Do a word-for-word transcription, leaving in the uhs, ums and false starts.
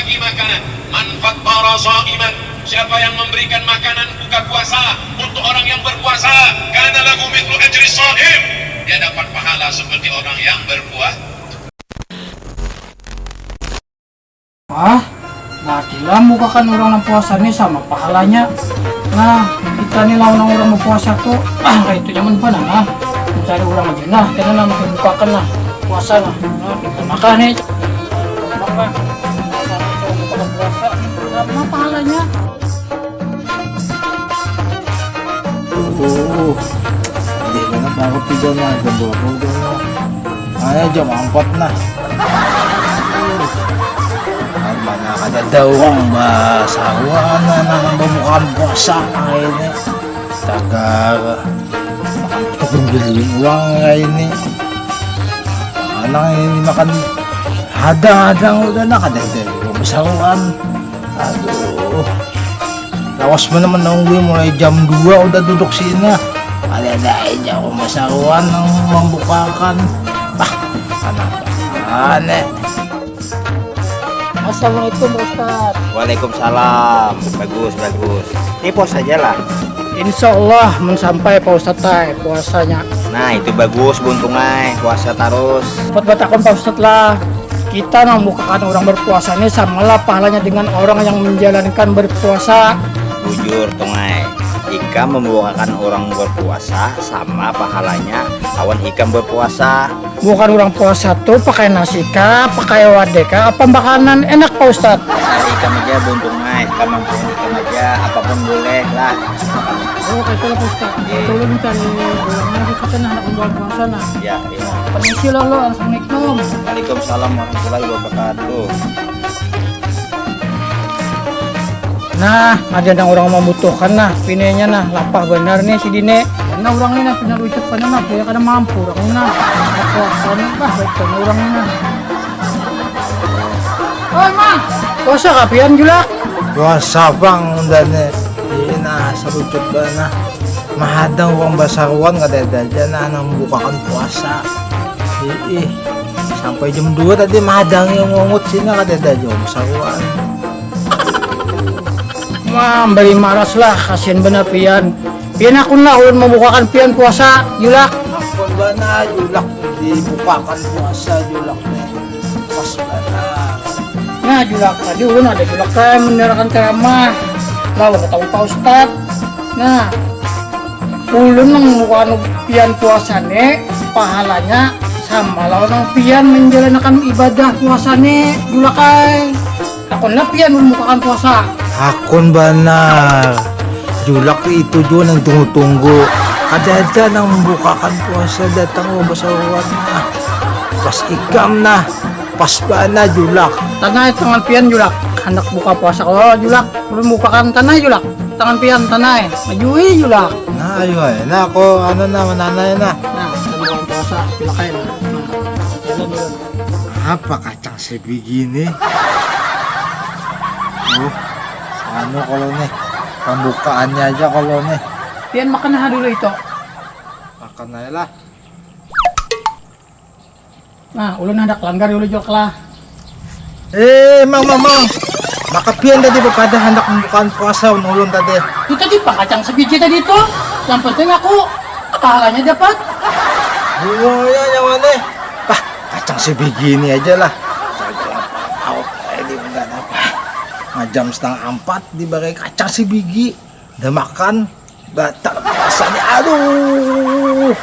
Makanan, man fattara shaiman, siapa yang memberikan makanan buka puasa untuk orang yang berpuasa, kana lahu mithlu ajri shaim, dia dapat pahala seperti orang yang berpuasa. Wah, nah kila mukakan orang nang puasa ni sama pahalanya. Nah, kita ni lawan nang orang berpuasa tu, ah, kayak itu nyaman banar nah. Mencari orang aja nah, kita nang bukakan nah puasa nah. Nah, kita makan nih. Makan. Sama puasa, sama pahalanya. Uh, di mana baru tiga nah, jam berapa udah nah? Ayo jam empat nah. Kan mana ada daun basaruan nah, nah, pembukaan puasa ini. Tagar makan kita penggiling uang kayak ini. Mana ini makan hadang-hadang udah nah, kada ada juga basaruan. Aduh. Lawas mana menunggu mulai jam dua udah duduk sini. Ada-ada aja aku masaruan nang membukakan. Ah, kenapa aneh? Assalamualaikum Pak Ustaz. Waalaikumsalam. Bagus, bagus. Ini pos aja lah. Insya Allah mun sampai Pak Ustaz tai puasanya. Nah, itu bagus buntung ai. Puasa terus. Buat batakon Pak Ustaz lah. Kita membukakan orang berpuasa ini samalah pahalanya dengan orang yang menjalankan berpuasa. Bujur, Tungai. Ikam membukakan orang berpuasa sama pahalanya lawan ikam berpuasa. Bukan orang puasa tuh pakai nasi kah, pakai wadeh kah, apa makanan enak Pak Ustaz? Nah, ikam aja buntung ai, ikam mampuan ikam aja, apapun boleh lah. Oh, kayak itu lah Pak Ustaz. Itu lu mencari orang yang kita nah anak pembuat puasa nah. Ya, iya. Permisi lah lo, assalamualaikum. Waalaikumsalam warahmatullahi wabarakatuh. Nah, ada nang orang membutuhkan nah, pinenya nah, lapah benar nih si Dine. Karena orang ini nah punya lucut pada nah, dia kada mampu orang ini nah. Puasa nih bah, baik banget orang ini nah. Oi, Mang, puasa kapian julak? Puasa bang, undane. Ini nah, selucut banget nah. Mahadang uang basaruan kada ada aja nah, nang membukakan puasa. Ih, sampai jam dua tadi mahadang yang ngungut sini kada ada aja uang basaruan. Wah, bari maras lah, kasihan benar pian. Pian akun lah ulun membukakan pian puasa, julak. Akun bana julak dibukakan puasa julak nih. Pas bana. Nah, julak tadi ulun ada julak saya mendengarkan ceramah. Lalu ketahui Pak Ustad. Nah, ulun membukakan pian puasa nih, pahalanya sama lawan pian menjalankan ibadah puasa nih, julak ay. Hakun lah pian membukakan puasa. Hakun banar. Julak itu jua nang tunggu-tunggu. Kadada nang membukakan puasa datang lo basaruan nah. Pas ikam nah. Pas banar julak. Tanai tangan pian julak. Handak buka puasa kalo julak. Belum bukakan tanai julak. Tangan pian tanai. Majui julak. Nah ayo ayo. Nah aku anu nah menanai nah. Nah, kita buka puasa julak ayo nah. Nah, jalan jalan. Apa kacang sebigi ni? Oh, anu kalau nih, pembukaannya aja kalau nih. Pian makan ha dulu itu. Makan aja lah. Nah, ulun hendak langgar dulu jok lah. Eh, mang, mang, mang. Maka pian tadi bepadah hendak membukaan puasa ulun tadi. Itu tadi pang kacang sebiji tadi itu. Yang penting aku pahalanya dapat. Bungulnya nyawa nih. Bah, kacang sebiji ini aja lah. Saja lapar paut ini enggak apa. Nah, jam setengah empat diberi kacang sebiji. Udah makan, batal puasanya. Aduh.